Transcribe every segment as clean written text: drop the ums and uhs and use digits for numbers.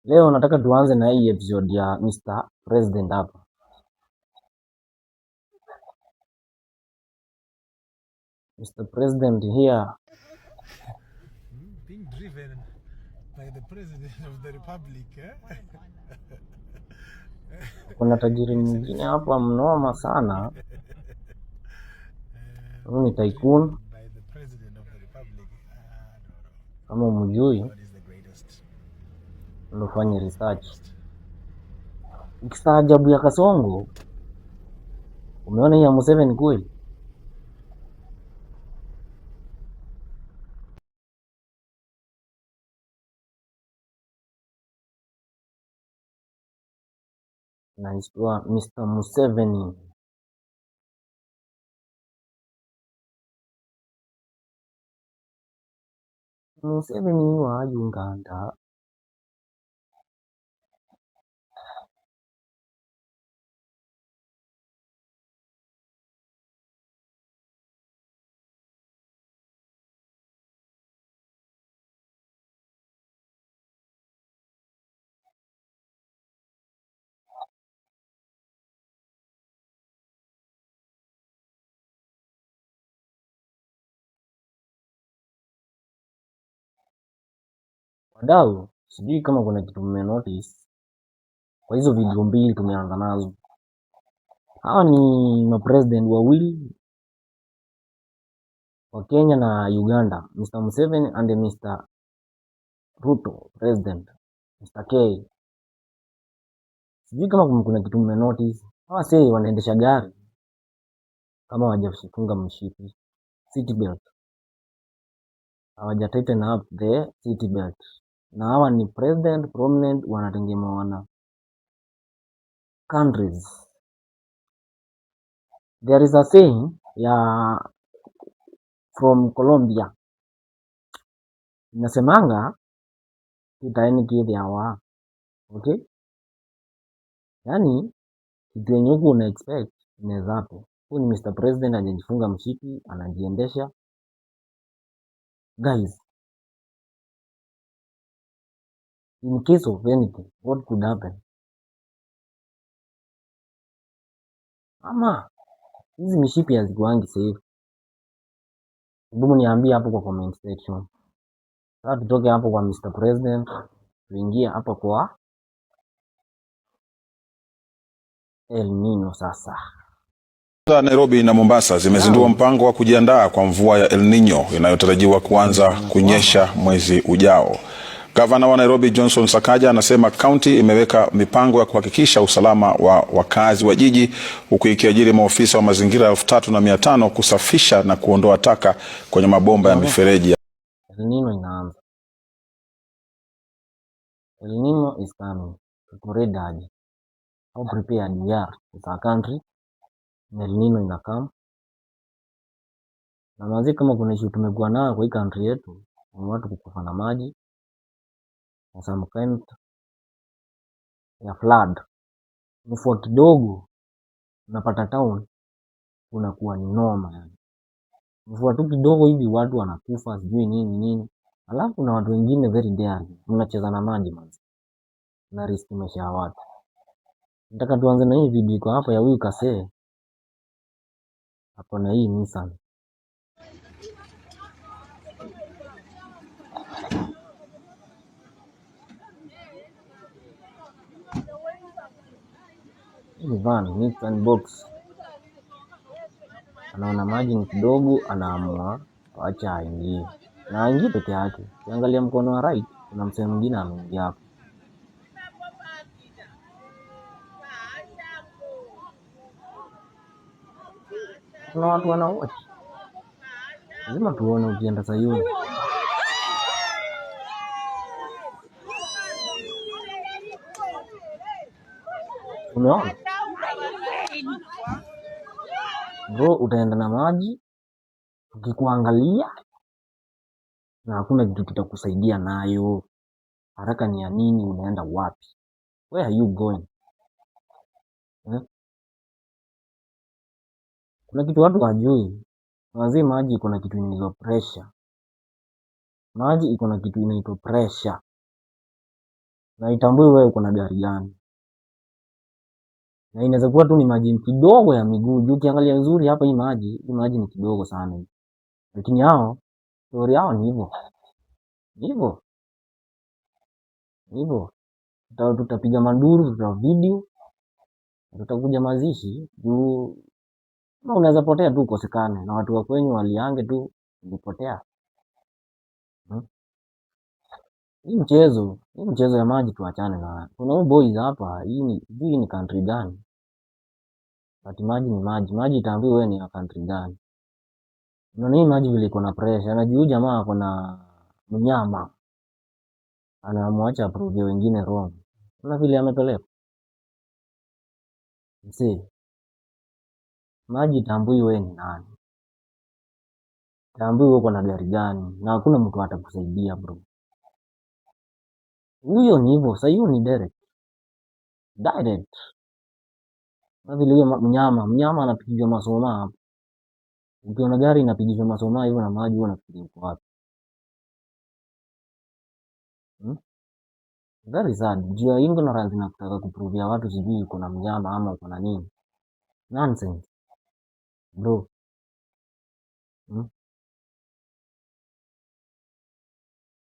Leo nataka tuanze na hii episode ya Mr. President hapa. Mr. President here Being driven by the president of the republic, eh? Kuna tajiri mwingine hapa mnoma sana. Huyu ni tycoon, By the president of the republic. Ah, no, no. kama umjui God is the greatest. ndio ufanye research. Ukistaajabu ya Kasongo, umeona hii ya Museveni kweli? Naitwa Mr. Museveni. Museveni wa Uganda. Wadau, sijui kama kuna kitu mmenotice kwa hizo video mbili tumeanza nazo. Hawa ni mapresident wawili wa Kenya na Uganda, Mr. Museveni and Mr. Ruto president, Mr. K. Sijui kama kuna kitu mmenotice. Hawa say wanaendesha gari kama hawajafunga mshipi, seat belt. Hawaja tighten up the seat belt. Na hawa ni president prominent, wanategemewa na countries. There is a saying ya from Colombia inasemanga kitaeni kithiawa. Okay? Yaani kitu yenye huku una expect inaweza hapo. Huyu ni Mr. President hajajifunga mshipi, anajiendesha. Guys, in case of anything, what could happen? Ama hizi mishipi hazikuangi safe. Hebu niambie hapo kwa comment section. Sasa tutoke hapo kwa Mr. President, tuingie hapa kwa El Nino sasa. Za Nairobi na Mombasa zimezindua mpango wa kujiandaa kwa mvua ya El Nino inayotarajiwa kuanza kunyesha mwezi ujao. Gavana wa Nairobi Johnson Sakaja anasema kaunti imeweka mipango ya kuhakikisha usalama wa wakazi wa jiji huku ikiajiri maofisa wa mazingira 3,500 kusafisha na kuondoa taka kwenye mabomba ya mifereji. El Nino inaanza. El Nino is coming. Tuko ready aje? How prepared we are as a country. El Nino inakam. Na mazi kama kuna issue tumekuwa nayo kwa hii country yetu, ni watu kukufa na maji na some kind ya flood. Mvua kidogo unapata town kunakuwa ni noma yani. Mvua tu kidogo hivi watu wanakufa sijui nini nini. Alafu kuna watu wengine very daring, mnacheza na maji manzi. Na risk maisha ya watu. Nataka tuanze na hii video iko hapa ya huyu kasee. Ako na hii Nissan. Hii ni van, Nissan box. Anaona maji ni kidogo, anaamua acha aingie. Na aingie peke yake. Ukiangalia mkono wa right, kuna msee mwingine ameingia hapo. Kuna watu wana watch. Lazima tuone ukienda Sayuni. Umeona? Bro, utaenda na maji tukikuangalia na hakuna kitu kitakusaidia nayo. Haraka ni ya nini? Unaenda wapi? Where are you going? Eh? Kuna kitu watu hawajui. Wazee, maji iko na kitu inaitwa pressure. Maji iko na kitu inaitwa pressure. Na itambui wewe uko na gari gani. Na inaweza kuwa tu ni maji kidogo ya miguu. Juu ukiangalia vizuri hapa hii maji ni kidogo sana hii. Lakini hao story yao ni hivyo. Hivyo. Hivyo. Tutapiga manduru, tuta video, tutakuja mazishi juu kama unaweza potea tu ukosekane na watu wa kwenyu waliange tu ulipotea. Hmm? Hii mchezo ya maji tuachane nayo. Kuna huyu boys hapa, hii ni country gani? But maji ni maji. Maji itaambiwa wewe ni ya country gani? Unaona hii maji vile iko na pressure. Na juu jamaa ako na mnyama. Anamwacha aprove wengine wrong. Unaona vile amepelekwa? Msee, maji itambui wewe ni nani. Itambui wewe uko na gari gani. Na hakuna mtu atakusaidia, bro. Huyo ni hivyo, sasa hiyo ni direct. Direct. Na vile huyo mnyama anapigishwa masoma hapo. Ukiona gari inapigishwa masoma hivyo na maji, wewe unafikiria uko wapi? Hmm? Very sad. Juu ya ignorance na kutaka kuprovia watu sijui uko na mnyama ama uko na nini. Nonsense. Bro. Hmm?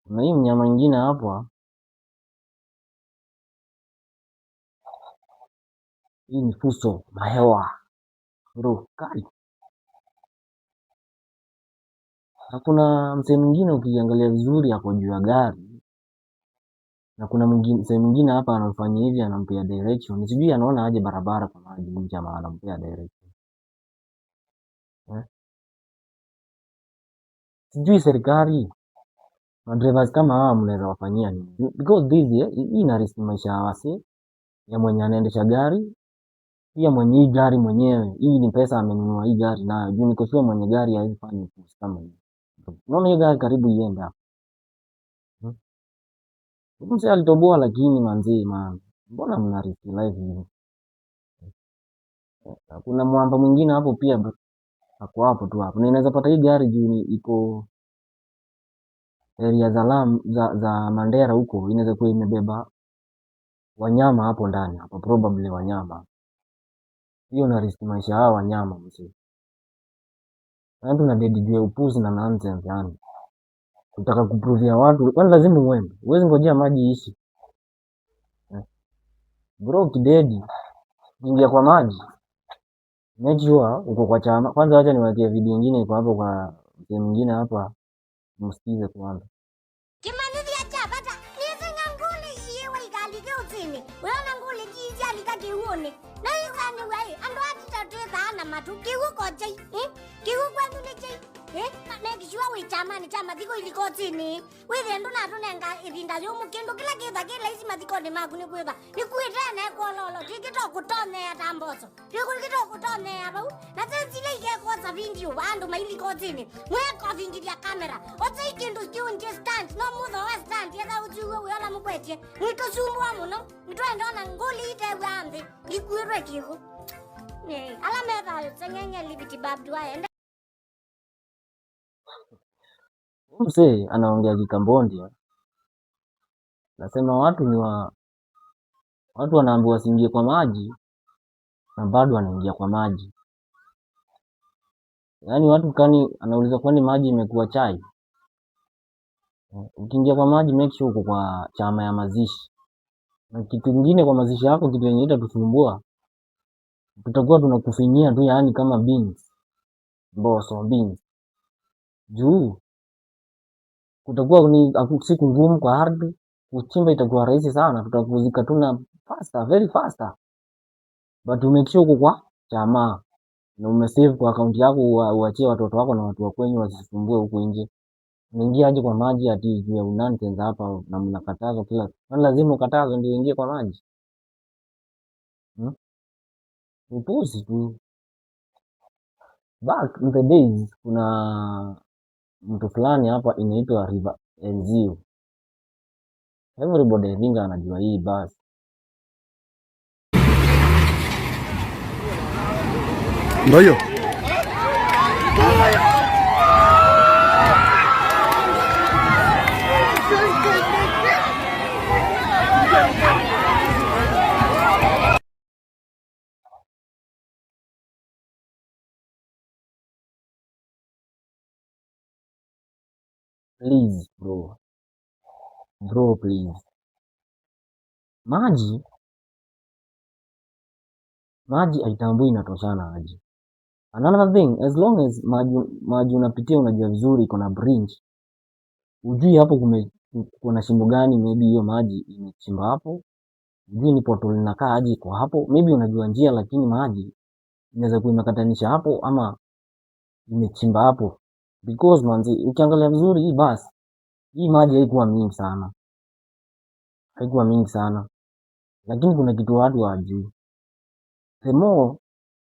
Na hii mnyama mwingine hapa, hii ni fuso mahewa. Bro, kali. Na kuna msee mwingine ukiangalia vizuri ako juu ya gari. Na kuna msee mwingine hapa anamfanyia hivi, anampea direction. Sijui anaona aje barabara kwa maji, huyu jamaa anampea direction. Eh? Sijui serikali madrivers kama hawa mnaweza wafanyia nini? Because this, hii ina risk maisha ya wasee, ya mwenye anaendesha gari, pia mwenye hii gari mwenyewe. Hii ni pesa amenunua hii gari nayo. Juu niko sure mwenye gari hawezi fanya upuzi kama hiyo. Unaona hiyo gari karibu iende hapo. Hmm? Mzee alitoboa, lakini manzi man. Mbona mna risk life hivi? Kuna mwamba mwingine hapo pia ako hapo tu hapo. Na inaweza pata hii gari juu ni iko area za Lam, za Mandera huko, inaweza kuwa imebeba wanyama hapo ndani hapo, probably wanyama. Hiyo na risk maisha hawa wanyama, mzee. Yaani tuna dedi juu ya upuzi na nonsense yani. Kutaka kuprovia watu, kwani lazima uende? Huwezi ngojea maji iishi. Eh. Bro, kidedi ingia kwa maji. Make sure uko kwa chama. Kwanza wacha niwakie video nyingine iko hapo kwa mzee mwingine hapa, msikize kwanza. Kimanithia chapata nisenga nguli iye waikalike utsini uyona nguli jiijalika kiwuni na ikani wai andu atitatwithaa na matu kiwu kochei, eh? Kiwu kwenyu ni chei, eh? Make sure wi chamani cha mathiko iliko tsini withie ndunatunenga ivinda yumu kindu kila kitha kila isi mathikoni maku ni kwitha ni kwitene kwololo twikitokutonyea ta mboco twikitokutonyea vau na tsile ikekwosa vindio andu mailiko tsini mwekovingiria kamera otsei kindu kiunje stand no mutho wa stand yetha ujuwe wiola mukwetie mwitusumbua muno nitwendona nguli itewa nthi ikuirwe kihu. Eh, ala methayo tseng'eng'e libiti babdu aende. Huyu mzee anaongea Kikambondia. Nasema watu ni wa watu wanaambiwa wasiingie kwa maji na bado wanaingia kwa maji. Yaani watu kani anauliza kwani maji imekuwa chai? Ukiingia kwa maji make sure uko kwa chama ya mazishi. Na kitu kingine kwa mazishi yako, kitu yenye itatusumbua, tutakuwa tunakufinyia tu, yaani kama beans, mboso beans. Juu kutakuwa ni siku ngumu kwa ardhi, kuchimba itakuwa rahisi sana, tutakuzika tu na faster, very faster. But make sure uko kwa chama na umesave kwa akaunti yako, uachie watoto wako na watu wa kwenyu wasisumbue huku nje. Unaingia aje kwa maji ati juu ya nonsense hapa na mnakatazwa kila, kwani lazima ukatazwe ndio uingie kwa maji? Hmm? Upuzi tu. Back in the days kuna mtu fulani hapa inaitwa River Enzio. Everybody I think anajua hii basi. Ndio hiyo. Please bro, bro please. Maji maji haitambui inatoshana aje. Another thing, as long as maji unapitia unajua vizuri iko na bridge, ujui hapo kuna shimo gani, maybe hiyo maji imechimba hapo, ujui ni pothole linakaa aje iko hapo, maybe unajua njia, lakini maji inaweza kuwa imekatanisha hapo ama imechimba hapo, because manzi, ukiangalia vizuri hii basi, hii maji haikuwa mingi sana, haikuwa mingi sana, lakini kuna kitu watu hawajui, the more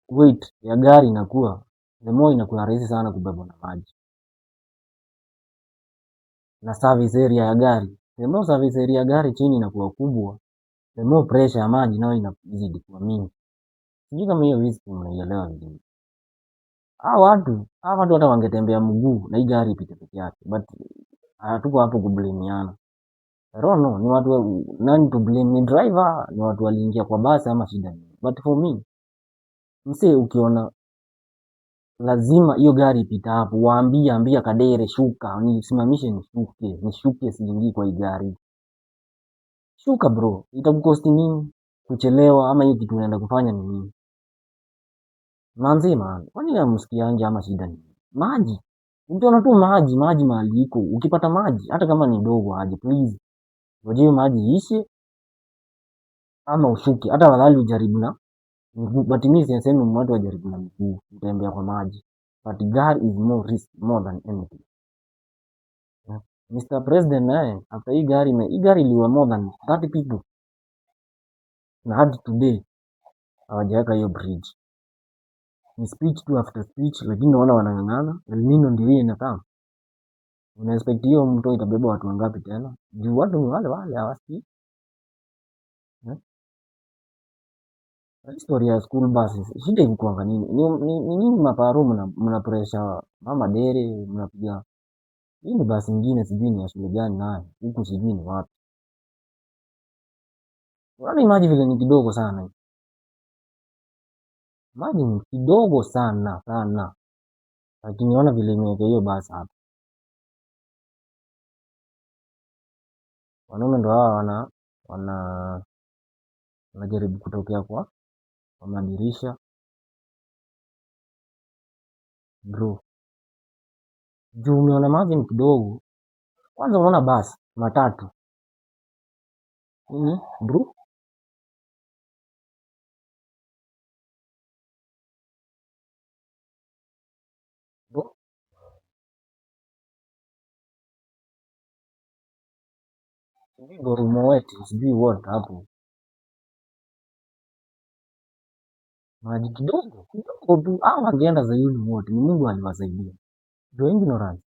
weight ya gari inakuwa, the more inakuwa rahisi sana kubebwa na maji na service area ya gari, the more service area ya gari chini inakuwa kubwa, the more pressure ya maji nayo inazidi kuwa mingi. Sijui kama hiyo risk mnaielewa vizuri. Hawa watu hata wangetembea mguu na hii gari ipite peke yake, but hatuko hapo kublamiana. I don't know, ni watu nani to blame? Ni driver? Ni watu waliingia kwa basi ama shida nini? But for me, msee, ukiona lazima hiyo gari ipita hapo, waambie, ambia kadere, shuka, nisimamishe, nishuke, nishuke, siingii kwa hii gari. Shuka bro, itakucost nini kuchelewa ama hiyo kitu unaenda kufanya ni nini? Manzi man, kwani hamsikiangi ama shida ni nini? Maji, ukiona tu maji, maji mahali iko, ukipata maji hata kama ni dogo aje, please ngoja hiyo maji iishe ama ushuke, hata afadhali ujaribu na miguu, but mimi sisemi watu wajaribu na miguu kutembea kwa maji, but gari is more risk more than anything. Yeah. Mr. President naye after hii gari hii gari iliua more than 30 people na hadi today hawajaweka hiyo bridge. Ni speech tu after speech, lakini naona wanang'ang'ana. El Nino ndio hiyo inakaa. Una expect hiyo mto itabeba watu wangapi tena? Juu watu ni wale wale hawasikii. Yeah. Story ya school buses, shida ilikuwanga nini? Ni nini maparo mna pressure mama dere mnapiga. Hii ni basi ingine sijui ni ya shule gani nayo. Huku sijui ni wapi. Unaona maji vile ni kidogo sana. Maji ni kidogo sana sana. Lakini ona vile imeweka hiyo basi hapa. Wanaume ndo hawa wanajaribu kutokea kwa madirisha. Bro, juu umeona maji ni kidogo. Kwanza unaona basi matatu. Nini bro? Bro, sijui Gorumoweti, sijui what hapo. Maji kidogo kidogo tu, hao wangeenda Zayuni wote, ni Mungu aliwasaidia. Ndio ignorance.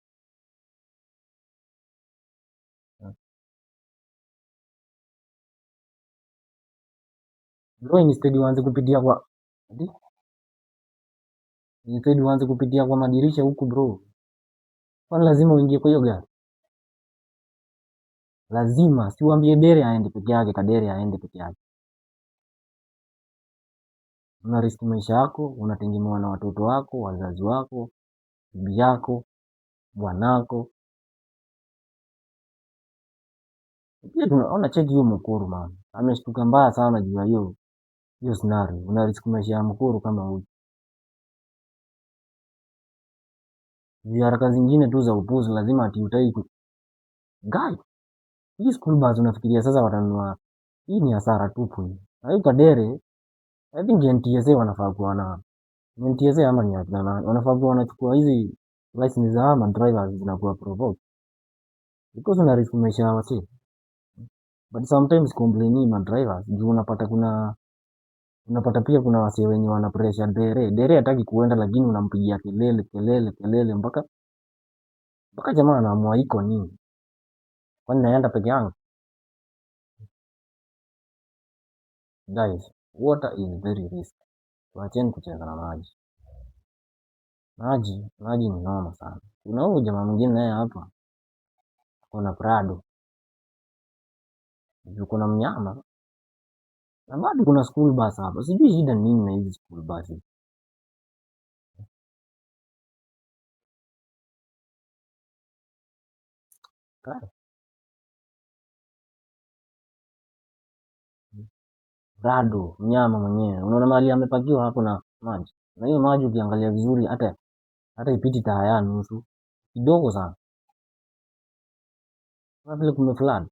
Bro, instead uanze kupitia kwa ati? Instead uanze kupitia kwa madirisha huku bro. Kwani lazima uingie kwa hiyo gari? Lazima, si uambie dere aende peke yake, kadere aende peke yake. Una risk maisha yako, unategemewa na watoto wako, wazazi wako, bibi yako, bwanako. Pia tunaona cheki hiyo mkuru man. Ameshtuka mbaya sana juu ya hiyo scenario. Una risk maisha ya mkuru kama huyu. Juu ya haraka zingine tu za upuzi lazima ati utai ku guy. Hii school bus unafikiria sasa watanunua, hii ni hasara tupu hii. Na hii kadere, I think NTSA wanafaa kuwa na NTSA ama ni akina nani wanafaa kuwa wanachukua hizi license za ama drivers zinakuwa provoked because una risk maisha ya wasee. But sometimes complain ma drivers juu unapata pia kuna wasee wenye wana pressure dere dere hataki kuenda, lakini unampigia kelele kelele kelele mpaka jamaa anaamua iko nini, kwani naenda peke yangu? Guys, water is very risky. Tuacheni kucheza na maji. Maji ni noma sana. Kuna huyu jamaa mwingine naye hapa kuna Prado. Juu kuna mnyama na bado kuna school bus hapa. Sijui shida nini na hizi school bus. Kai. Bado mnyama mwenyewe unaona mahali amepakiwa hapo na maji, na hiyo maji ukiangalia vizuri hata ipiti taya nusu kidogo sana, kama vile kumeflood.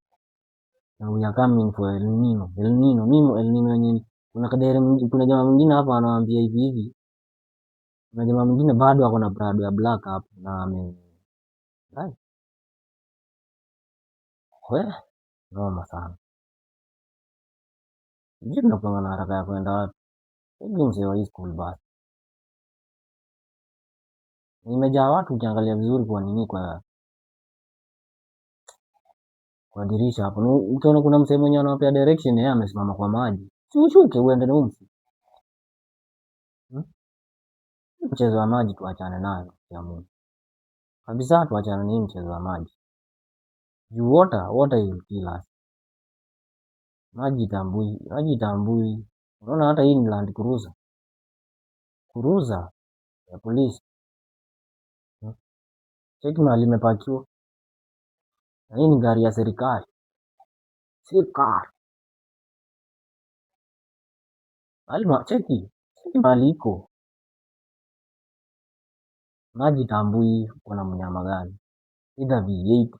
Na we are coming for El Nino. El Nino, mimi El Nino yenyewe. Kuna kadere, kuna jamaa mwingine hapa anawaambia hivi hivi. Kuna jamaa mwingine bado ako na Prado ya black hapo na ame hai. We, noma sana. Sijui tunakuanga na haraka ya kwenda wapi. Hebu mzee wa hii school bus. Imejaa watu ukiangalia vizuri kwa nini kwa dirisha hapo. Ukiona kuna msee mwenye anawapea direction, yeye amesimama kwa maji. Si ushuke uende na msi. Mchezo wa maji tuachane nayo ya Mungu. Kabisa tuachane na hii mchezo wa maji. Juu water will kill us. Maji itambui, maji itambui. Unaona hata hii ni Land Cruiser. Cruiser ya polisi. Cheki mahali imepakiwa. Na hii ni gari ya serikali. Serikali. Mahali cheki, cheki mahali iko. Maji tambui uko na mnyama gani. Either V8,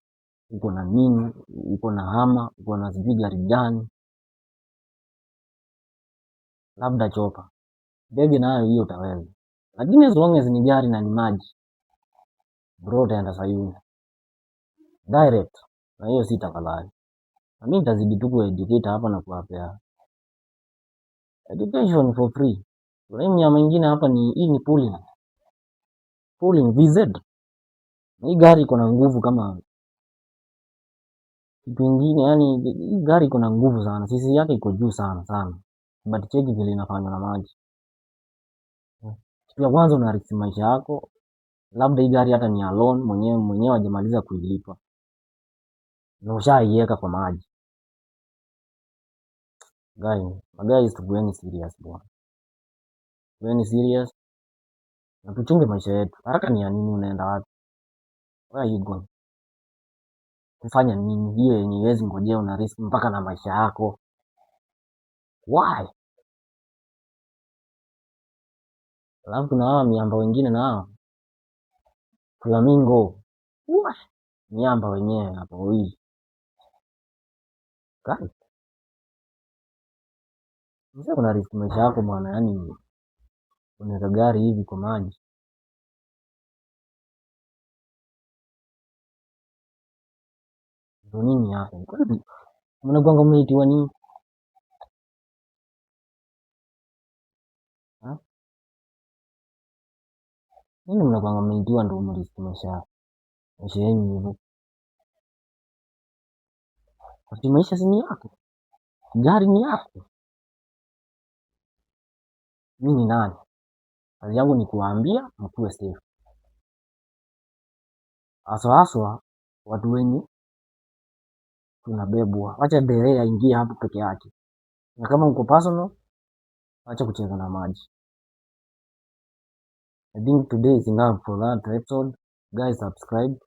uko na nini, uko na hama, uko na sijui gari gani. Labda chopa. Ndege nayo hiyo utaweza. Lakini as long as ni gari na ni maji, bro utaenda Sayuni. Direct. Na hiyo si tafadhali. Na mimi nitazidi tu kueducate hapa na kuwapea education for free. Kuna hii mnyama mwingine hapa ni hii ni pulling. Pulling VZ. Na hii gari iko na nguvu kama kitu kingine, yani hii gari iko na nguvu sana. Sisi yake iko juu sana sana. But cheki vile inafanywa na maji. Kitu ya kwanza una risk maisha yako. Labda hii gari hata ni ya loan, mwenyewe hajamaliza kuilipa. Na ushaiweka kwa maji. Guys, tukueni serious bwana. Tukueni serious. Na tuchunge maisha yetu. Haraka ni ya nini? Unaenda wapi? Where are you going? Kufanya nini? Hiyo yenye huwezi ngojea, una risk mpaka na maisha yako. Why? Alafu kuna hawa miamba wengine nao. Flamingo. Wah! Miamba wenyewe hapo wawili. Kai. Mzee kuna risk maisha yako bwana, yani unaweka gari hivi kwa maji. Ndio nini hapa? Kwani mnakuanga mmeitiwa nini? Ha? Nini mnakuanga mmeitiwa ndio mrisk maisha maisha yenu hivyo? Wakati maisha si ni yako, gari ni yako. Mimi ni nani? Kazi yangu ni kuwaambia mkuwe safe. Haswa haswa watu wenye tunabebwa. Wacha dereva aingie hapo peke yake. Na kama uko personal, acha kucheza na maji. I think today is enough for that episode. Guys, subscribe.